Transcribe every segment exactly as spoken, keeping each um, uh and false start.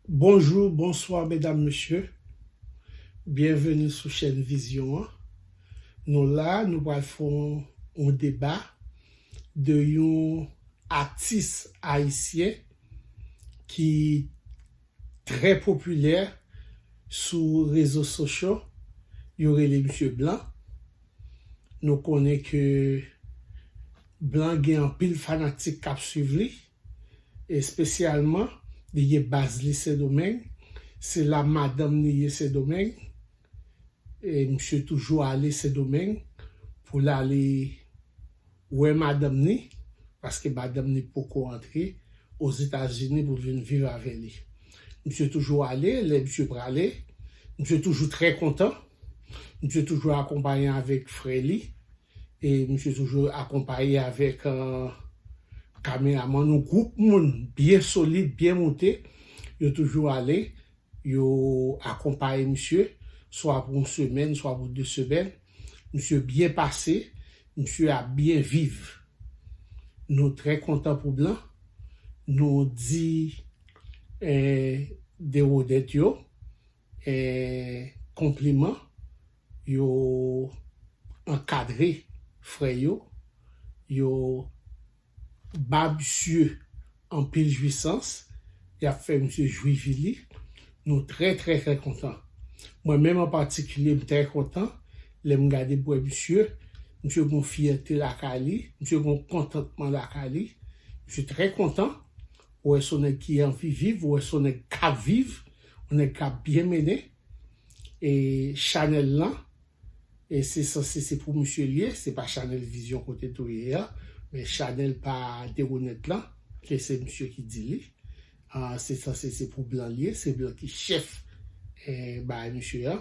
Bonjou, bonswa, medam, mesye. Byenveni sou chèn Vizyon an. Nou la, nou pral fè yon, yon deba de yon atis ayisyen ki trè popilè sou rezo sosyo. Yo rele misye Blan. Nou konnen ke Blan gen anpil fanatik k ap swiv li, espesyalman, li gen baz li Sendomeng. Se la madanm li ye Sendomeng. E misye toujou ale Sendomeng pou l ale wè madanm ni, paske madanm ni poko antre Ozetazini pou l vin viv avè li. Misye toujou ale, lè misye prale, misye toujou trè kontan. Misye toujou akonpaye avèk frè li. E misye toujou akonpaye avèk, euh, kameramann, yon gwoup moun byen solid, byen moute. Yo toujou ale, yo akonpaye misye, swa pou yon semèn, swa pou de semèn. Misye byen pase, misye ap byen viv. Nou trè kontan pou Blan. Nou di, eh, de Wodèt yo, eh, konpliman. Yo ankadre frè yo. Yo ba misye anpil jwisans, y ap fè misye jwi vi li. Nou trè, trè, trè kontan. Mwen menm an patikilye, m trè kontan lè m gade m wè misye, misye gon fyète lakay li, misye gon kontantman lakay li. Misye trè kontan. Ou wè se yon nèg ki anvi viv, ou wè se yon nèg k ap viv, yon nèg k ap byen mennen. E chanèl lan, e se sanse se pou misye l ye, se pa chanèl Vizyon kote tou ye a, men chanèl pa Deronèt lan, ke se misye ki di li. Ah, se sanse se pou Blan l ye, se Blan ki chèf, eh, bagay misye a.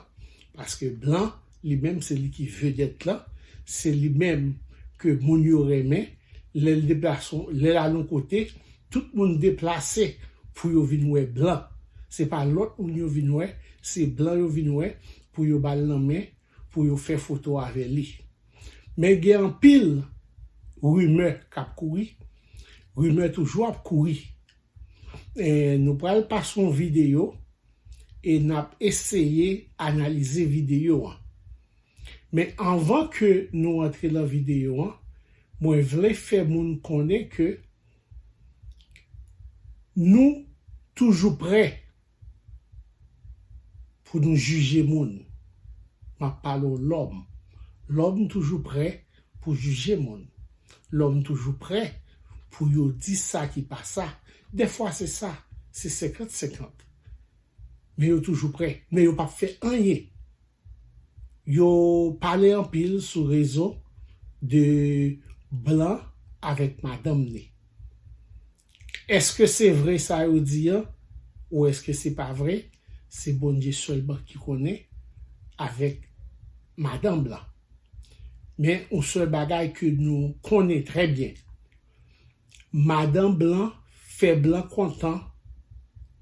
Paske Blan, li menm, se li ki vedèt lan, se li menm ke moun yo renmen. Lè l deplase, lè l al yon kote, tout moun deplase pou yo vin wè Blan. Se pa lòt moun yo vin wè, se Blan yo vin wè pou yo ba l lanmen, pou yo fè foto avè li. Men gen anpil rimè k ap kouri. Rimè toujou ap kouri. E nou pral pase yon videyo e n ap eseye analize videyo an. Men anvan ke nou antre nan videyo an, mwen vle fè moun konnen ke nou toujou prè pou nou jije moun. M ap pale w lòm. Lòm toujou prè pou jije moun. Lòm toujou prè pou yo di sa ki pa sa. Dèfwa se sa, se senkant senkant. Men yo toujou prè. Men yo p ap fè anyen. Yo pale anpil sou rezo de Blan avèk madanm ni. Èske se vre sa yo di an? Ou èske se pa vre? Se Bondye sèlman ki konnen avèk madanm Blan. Men yon sèl bagay ke nou konnen trè byen. Madanm Blan fè Blan kontan,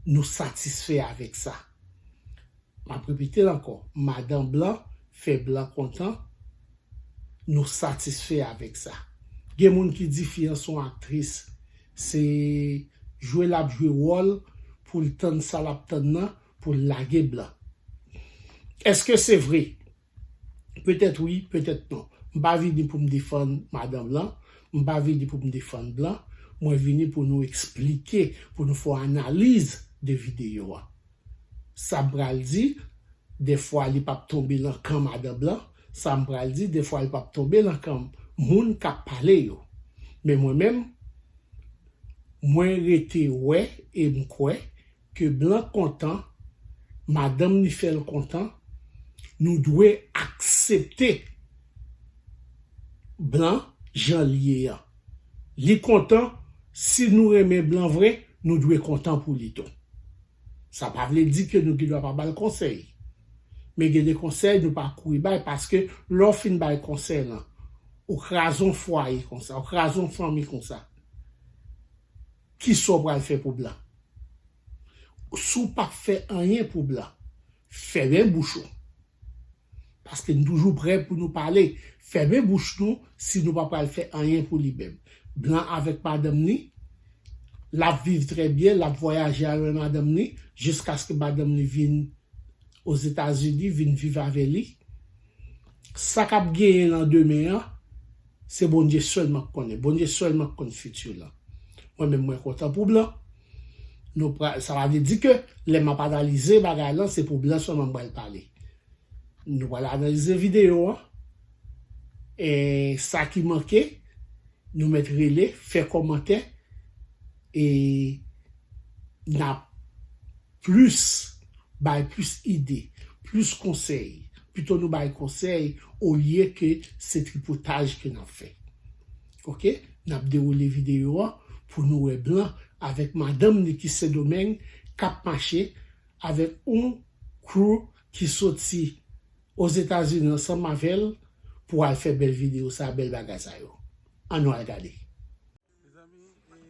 nou satisfè avèk sa. M ap repete l ankò. Madanm Blan fè Blan kontan, nou satisfè avèk sa. Gen moun ki di fi an se yon aktris, se jwe l ap jwe wòl pou l tann sa l ap tann nan, pou l lage Blan. Èske se vre? Petèt wi, petèt non. M pa vini pou m defann madanm Blan, m pa vini pou m defann Blan, mwen vini pou nou eksplike, pou nou fè yon analiz de videyo a. Sa m pral di, dèfwa li p ap tonbe nan kan madanm Blan, sa m pral di, dèfwa li p ap tonbe nan kan moun k ap pale yo. Men mwen menm, mwen rete wè e m kwè ke Blan kontan, madanm ni fè l kontan, nou dwe aksepte Blan jan l ye an. Li kontan, si nou renmen Blan vre, nou dwe kontan pou li tou. Sa pa vle di ke nou gen dwa pa ba l konsèy. Men gen de konsèy nou pa kouri bay, paske lè w fin bay konsèy lan, ou kraze yon fwaye konsa, ou kraze yon fanmi konsa. Kisa w pral fè pou Blan? Si w p ap fè anyen pou Blan, fèmen bouch ou. Paske n toujou prè pou nou pale. Fèmen bouch nou si nou pa pral fè anyen pou li menm. Blan avèk madanm ni, L ap viv trè byen, l ap vwayaje avè madanm li, jiskaske madanm li vin Ozetazini, vin viv avè li. Sa k ap genyen nan demen an, se Bondye sèlman k konnen. Bondye sèlman k konn fiti lan. Mwen menm, mwen kontan pou Blan. Nou pra, sa vle di ke lè m ap analize bagay lan, se pou Blan sèlman m pral pale. Nou pral analize videyo an. E sa ki manke, nou mèt rele, fè kòmantè, e n ap plis bay plis ide, plis konsèy. Pito nou bay konsèy olye ke se tripotaj ke n ap fè. Oke? N ap dewoule videyo an pou nou wè Blan avèk madanm li ki Sendomeng k ap mache avèk yon crew ki soti Ozetazini ansanm avè l pou al fè bèl videyo sa, bèl bagay sa yo. Ann nou al gade. Mezanmi, e,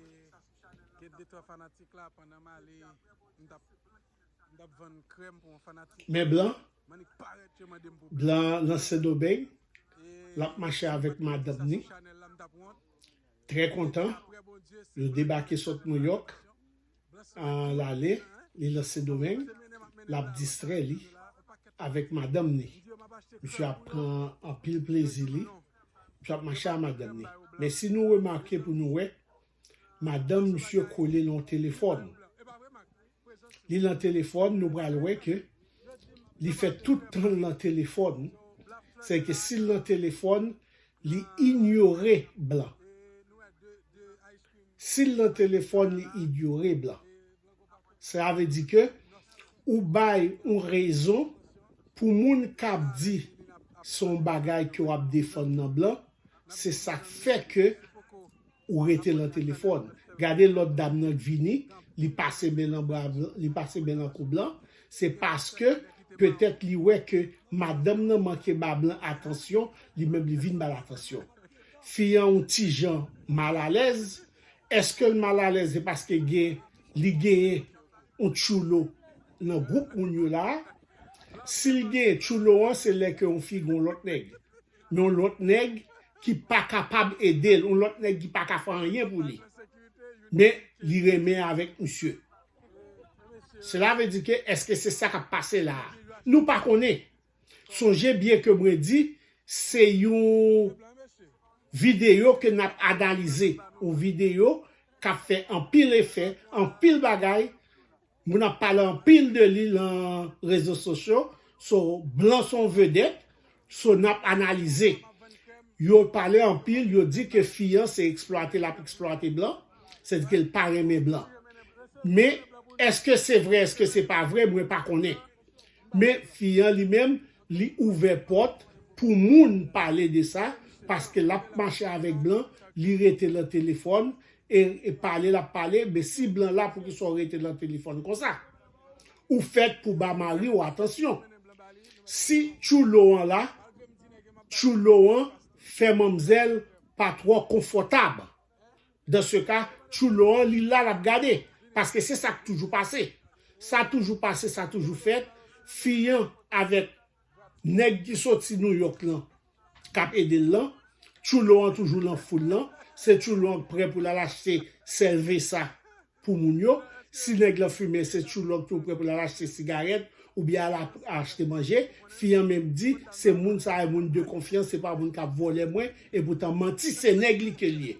gen de twa fanatik la, pandan m ale, m t ap, m t ap vann krèm pou yon fanatik. Men Blan, Manik parèt, yo mande m pou Blan nan Sendomeng, l ap mache avèk madanm ni. Trè kontan, yo debake sot Nouyòk. An l ale, li nan Sendomeng, l ap distrè li avèk madanm ni. Misye ap pran anpil plezi li. Misye ap mache a madanm ni. Men si nou remake pou nou wè, madanm misye kole nan yon telefòn. Li nan telefòn, nou pral wè ke li fè tout tan l nan telefòn. Sèke si l nan telefòn, li inyore Blan. Si l nan telefòn, li inyore Blan. Sa vle di ke ou bay yon rezon pou moun k ap di se yon bagay ke w ap defann nan Blan, se sa k fè ke ou rete nan telefòn. Gade lòt dam nan k vini, li pase men nan bra Blan, li pase men nan kou Blan, se paske petèt li wè ke madanm nan manke ba Blan atansyon, li menm li vin ba l atansyon. Fi an yon ti jan malalèz. Èske l malalèz se paske gen, li genyen yon tchoulo nan gwoup moun yo la? Si l genyen tchoulo an, se lè ke yon fi gen yon lòt nèg. Men yon lòt nèg ki pa kapab ede l, yon lòt nèg ki pa ka fè anyen pou li. Men li renmen avèk misye. Sela vle di ke èske se sa k ap pase la a? Nou pa konnen. Sonje byen ke mwen di, se yon videyo ke n ap analize, yon videyo k ap fè anpil efè, anpil bagay. Moun ap pale anpil de li nan rezo sosyo. So, Blan se yon vedèt. So, n ap analize. Yo pale anpil, yo di ke fi an se eksplwate l ap eksplwate Blan, sètadi ke l pa renmen Blan. Men, èske se vre, èske se pa vre, mwen pa konnen. Men fi an li menm, li ouvè pòt pou moun pale de sa, paske l ap mache avèk Blan, li rete nan telefòn, e, e pale l ap pale, men si Blan la, poukisa w rete nan telefòn konsa? Ou fèt pou ba mari w atansyon. Si tchoulo an la, tchoulo an fè manmzèl pa twò konfòtab. Dan se ka, tchoulo an, li la, l ap gade. Paske se sa k toujou pase. Sa toujou pase, sa toujou fèt. Fi an avèk nèg ki soti Nouyòk lan, k ap ede l lan. Tchoulo an toujou nan foul lan. Se tchoulo an k prè pou l al achte sèvesa pou moun yo. Si nèg lan fimen, se tchoulo an k toujou prè pou l al achte sigarèt, oubyen al ap-, achte manje. Fi an menm di, se moun sa a, moun de konfyans, se pa moun k ap vòlè mwen, epoutan manti, se nèg li ke l ye.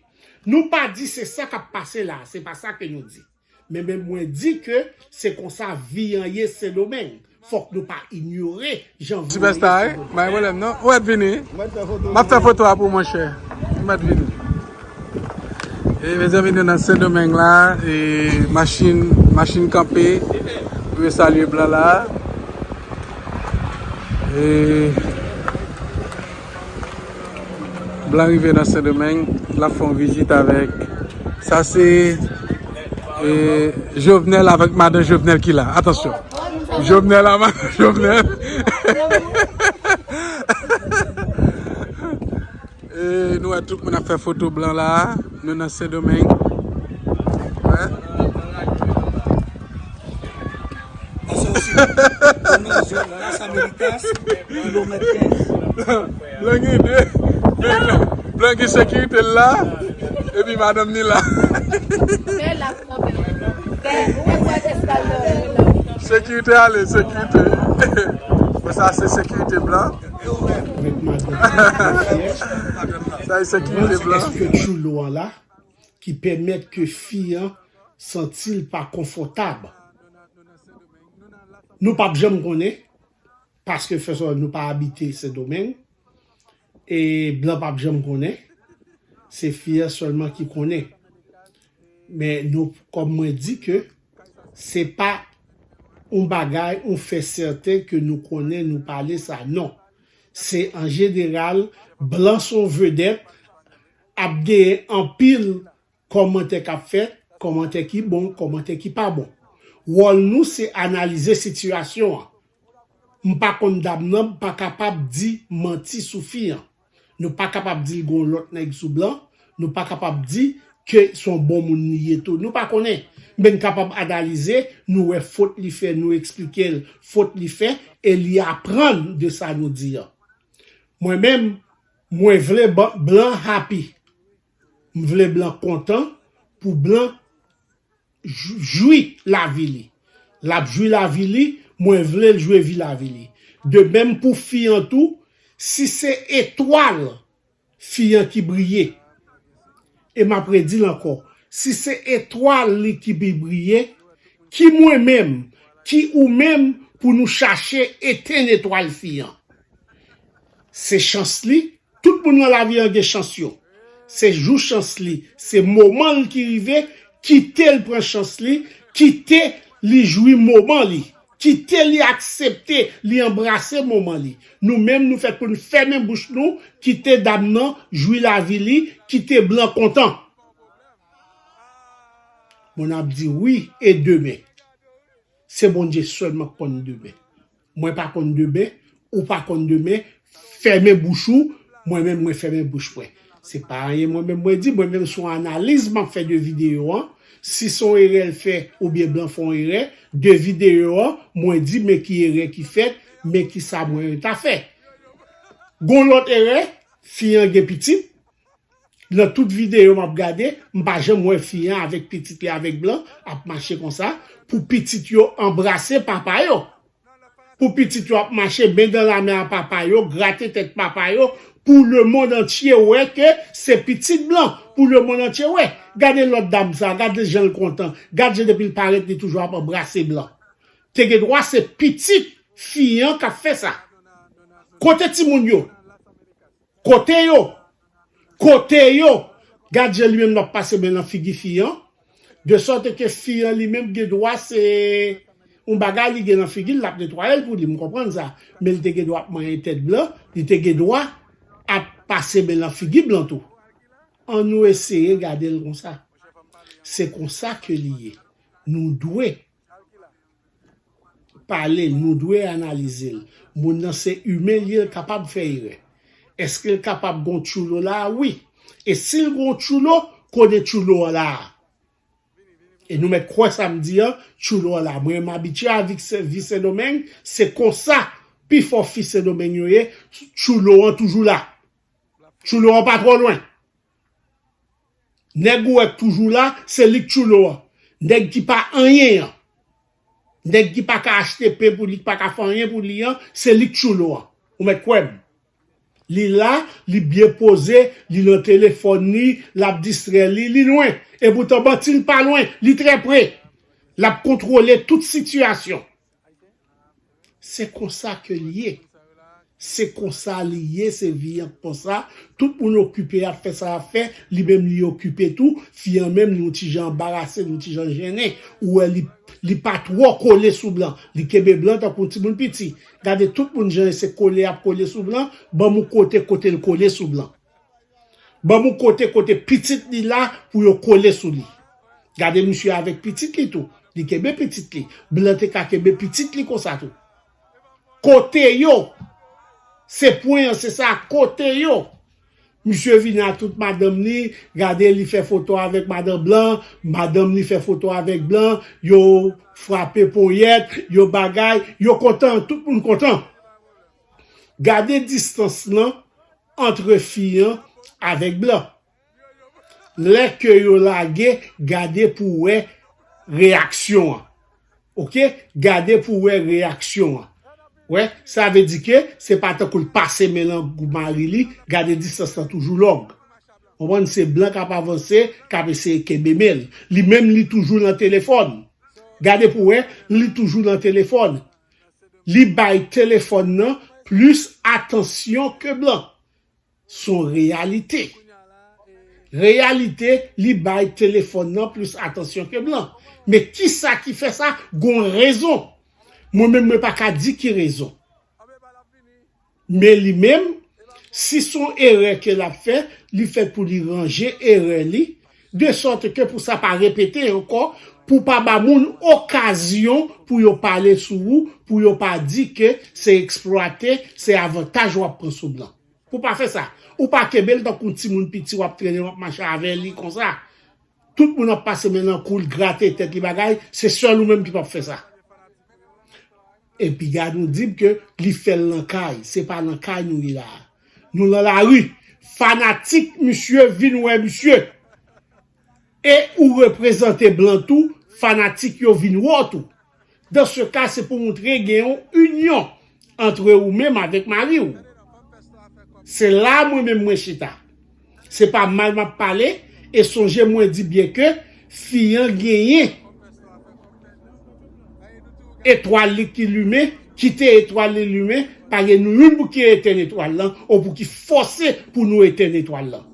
Nou pa di se sa k ap pase la, se pa sa ke nou di. Men, men mwen di ke se konsa vi an ye Sendomeng. Fòk nou pa inyore jan vi an ye Sendomeng. Sipèsta, wi, pa gen pwoblèm non. Ou mèt vini. M ap fè foto a pou ou, monchè. Ou mèt vini. E, mezanmi, nou nan Sendomeng la, e, machin, machin kanpe. Nou salye Blan la. E, Blan rive nan Sendomeng, l ap fè yon vizit avèk. Sa se, e, Jovenel avèk madan Jovenel ki la. Atansyon. Jovenel a madan Jovenel. E, nou wè tout moun ap fè foto Blan la. Nou nan Sendomeng. Wè. Pase osi. Konnen zòn Las Américas, kilomèt kenz. Blan gen de. Blan gen sekirite l la. Epi madanm ni la. Sekirite ale, sekirite. Bon, sa se sekirite blan. Sa se sekirite blan. Èske Tchoulo an la ki pèmèt ke fi an santi l pa konfòtab? Nou p ap janm konnen, paske fè sa nou pa abite Sendomeng, e blan p ap janm konnen, se fi an sèlman ki konnen. Men nou, kòm mwen di ke se pa yon bagay, yon fè sèten ke nou konnen, nou pale sa, non. Se an jeneral, blan se yon vedèt, ap genyen anpil kòmantè k ap fèt, kòmantè ki bon, kòmantè ki pa bon. Wòl nou se analize sitiyasyon an. M pa konn dam nan, m pa kapab di manti sou fi an. Nou pa kapab di l gon lòt nèg sou blan, nou pa kapab di ke se yon bon moun li ye tou. Nou pa konnen, men n kapab analize, nou wè fot li fè, nou eksplike l fot li fè, e li aprann de sa nou di an. Mwen menm, mwen vle ban- blan happy. M vle blan kontan pou blan jou- jwi lavi li. L ap jwi lavi li, mwen vle l jwi vi lavi li. De menm pou fi an tou, si se etwal fi an ki briye, e m ap redi l ankò, si se etwal li ki pi briye, ki mwen menm, ki ou menm pou nou chache etenn etwal fi an? Se chans li. Tout moun nan lavi an gen chans yo. Se jou chans li, se moman l ki rive, kite l pran chans li, kite li jwi moman li, kite li aksepte, li anbrase moman li. Nou menm, nou fèt pou n fèmen bouch nou, kite dam nan jwi lavi li, kite blan kontan. Moun ap di wi, e demen? Se Bondye sèlman k konn demen. Mwen pa konn demen, ou pa konn demen, fèmen bouch ou, mwen menm mwen fèmen bouch mwen. Se pa anyen mwen menm mwen di, mwen menm se yon analiz m ap fè de videyo an. Si se yon erè l fè oubyen blan fè yon erè, de videyo an, mwen di men ki erè ki fèt, men ki sa mwen ta fè. Gon lòt erè, fi an gen pitit, nan tout videyo m ap gade, m pa janm wè fi an avèk pitit li avèk blan ap mache konsa, pou pitit yo anbrase papa yo. Pou pitit yo ap mache men dan lamen a papa yo, grate tèt papa yo, pou lemonn antye wè ke se pitit blan, pou lemonn antye wè. Gade lòt dam sa, gade jan l kontan, gade jan depi l parèt li toujou ap anbrase blan. Te gen dwa se pitit fi an k ap fè sa. Kote timoun yo? Kote yo? Kote yo? Gad jan li menm l ap pase men nan figi fi an. De sòt ke fi an li menm gen dwa se yon bagay li gen nan figi l, l ap netwaye l pou li, m konprann sa. Men li te gen dwa ap manyen tèt blan, li te gen dwa ap pase men nan figi blan tou. An nou eseye gade l konsa. Se konsa ke li ye. Nou dwe pale l, nou dwe analize l. Moun nan se imen li ye, l kapab fè erè. Èske l kapab gon tchoulo la a? Wi. E si l gon tchoulo, konnen tchoulo an la a. E nou mèt kwè sa m di an, tchoulo an la. Mwen m abitye avèk se- vi Sendomeng, se konsa pifò fi Sendomeng yo ye, tchoulo an toujou la. Tchoulo an pa twò lwen. Nèg ou wè k toujou la, se li k tchoulo an. Nèg ki pa anyen an. Nèg ki pa ka achte pen pou li, ki pa ka fè anyen pou li an, se li k tchoulo an. Ou mèt kwè m. Li la, li byen poze, li nan telefòn li, l ap distrè li, li lwen. Epoutan manti l pa lwen, li trè pre. L ap kontwole tout sitiyasyon. Se konsa ke l ye. Se konsa li ye, se vi an konsa. Tout moun okipe ap fè sa y ap fè, li menm li okipe tou. Fi an menm, li yon ti jan anbarase, li yon ti jan jennen. Ou wè li, li pa twò kole sou blan. Li kenbe blan tankou yon timoun piti. Gade tout moun jan se kole y ap kole sou blan. Ban m yon kote, kote l kole sou blan. Ban m yon kote, kote pitit li la pou yo kole sou li. Gade misye avèk pitit li tou. Li kenbe pitit li. Blan te ka kenbe pitit li konsa tou. Kote yo? Se pwen an, se sa, kote yo? Misye vin a tout madanm li, gade li fè foto avèk madanm blan, madanm li fè foto avèk blan, yo frape ponyèt, yo bagay, yo kontan, tout moun kontan. Gade distans lan ant fi an avèk blan. Lè ke yo lage, gade pou w wè reyaksyon an. Oke? Gade pou w wè reyaksyon an. Wè, sa vle di ke se pa tankou l pase men l nan gou mari li, gade distans lan toujou long. Konprann? Se blan k ap avanse, k ap eseye kenbe men l. Li menm, li toujou nan telefòn. Gade pou w wè, li toujou nan telefòn. Li bay telefòn nan plis atansyon ke blan. Se yon reyalite. Reyalite, li bay telefòn nan plis atansyon ke blan. Men kisa ki fè sa? Gon rezon. Mwen menm, mwen pa ka di ki rezon. Men li menm, si se yon erè ke l ap fè, li fèt pou li ranje erè li, de sòt ke pou sa pa repete ankò, pou pa ba moun okazyon pou yo pale sou ou, pou yo pa di ke se eksplwate, se avantaj w ap pran sou blan. Pou pa fè sa. Ou pa kenbe l tankou yon timoun piti, w ap trennen, w ap mache avè li konsa. Tout moun ap pase men nan kou l, grate tèt li, bagay, se sèl ou menm ki p ap fè sa. Epi gad, nou di m ke li fè l nan kay, se pa nan kay nou ye la. Nou nan lari. Fanatik misye vin wè misye. E ou reprezante blan tou, fanatik yo vin wè w tou. Dans ce cas, se pou montre gen yon inyon antre ou menm avèk mari w. Se la mwen menm mwen chita. Se pa mal m ap pale, e sonje mwen di byen ke fi an genyen etwal li ki limen, kite etwal li limen, pa gen nou youn pou ki etèn etwal lan, ou pou ki fòse pou nou etèn etwal lan.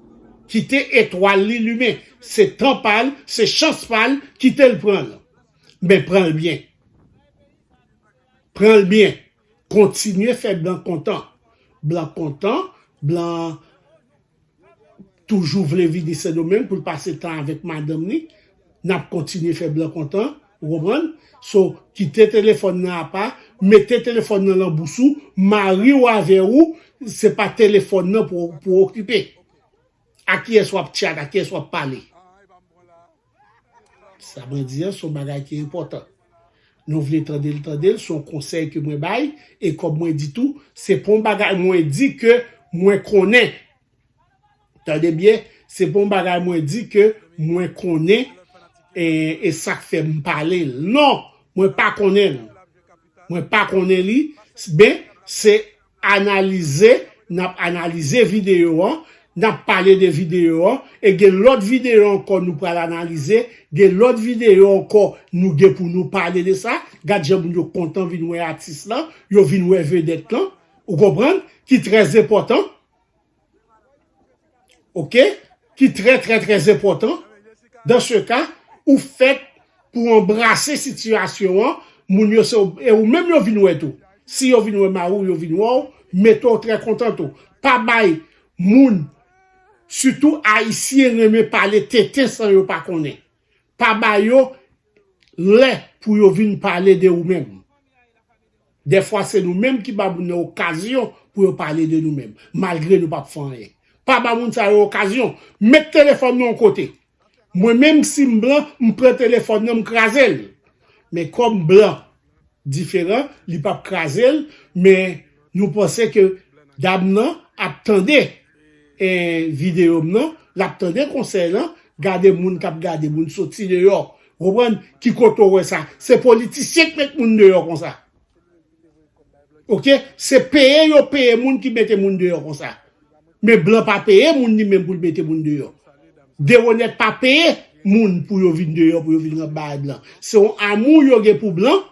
Kite etwal li limen. Se tan pa l, se chans pa l, kite l pran l. Men pran l byen. Pran l byen. Kontinye fè blan kontan. Blan kontan, blan toujou vle vini Sendomeng pou l pase tan avèk madanm li. N ap kontinye fè blan kontan, ou konprann? So, kite telefòn nan apa, mete telefòn nan nan bous ou, mari w avè w, se pa telefòn nan pou, pou okipe. A kiyès w ap tchat, a kiyès w ap pale? Sa mwen di an, se yon bagay ki enpòtan. Nou vle tande l, tande l, se yon konsèy ke mwen bay, e kòm mwen di tou, se pa yon bagay mwen di ke mwen konnen. Tande byen, se pa yon bagay mwen di ke mwen konnen, e, e sa k fè m pale l. Non, mwen pa konnen l. Mwen pa konnen li, men se analize, n ap analize videyo an, n ap pale de videyo an, e gen lòt videyo ankò nou pral analize, gen lòt videyo ankò nou gen pou nou pale de sa. Gad jan moun yo kontan vin wè atis lan, yo vin wè vedèt lan, ou konprann, ki trè enpòtan. Oke? Ki trè, trè, trè enpòtan. Dans ce cas, ou fèt pou anbrase sitiyasyon an, moun yo se, e ou menm yo vin wè tou. Si yo vin wè mari w, yo vin wè w, mete w trè kontan tou. Pa bay moun, sitou Ayisyen, renmen pale tenten san yo pa konnen. Pa ba yo lè pou yo vin pale de ou menm. Dèfwa, se nou menm ki ba moun nan okazyon pou yo pale de nou menm, malgre nou p ap fè anyen. Pa ba moun sa yo okazyon. Met telefòn nan yon kote. Mwen menm, si m blan, m pran telefòn nan, m kraze l. Men kòm blan diferan, li p ap kraze l, men nou panse ke dam nan ap tande, eh, videyo m nan, l ap tande konsèy lan, gade moun k ap gade, moun soti deyò. Ou konprann? Ki kote w wè sa? Se politisyen k met moun deyò konsa. Oke? Se peye yo peye moun ki mete moun deyò konsa. Men blan pa peye moun li menm pou l mete moun deyò. Deronèt pa peye moun pou yo vin deyò, pou yo vin bay blan. Se yon amou yo gen pou blan,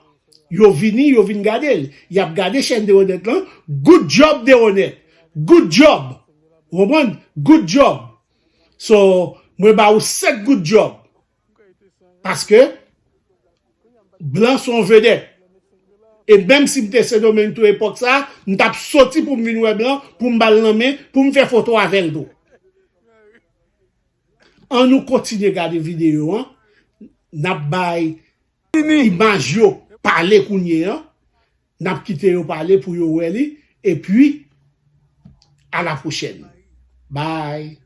yo vini, yo vin gade l. Y ap gade chèn Deronèt lan. Good job, Deronèt. Good job. Ou konprann? Good job. So, mwen ba ou sèt good job. Paske blan se yon vedèt. E menm si m te Sendomeng tou epòk sa, m t ap soti pou m vin wè blan, pou m ba l lanmen, pou m fè foto avè l tou. An nou kontinye gade videyo an, n ap bay imaj yo pale kounye an, n ap kite yo pale pou yo wè li, epi, a la pwochèn. Bye.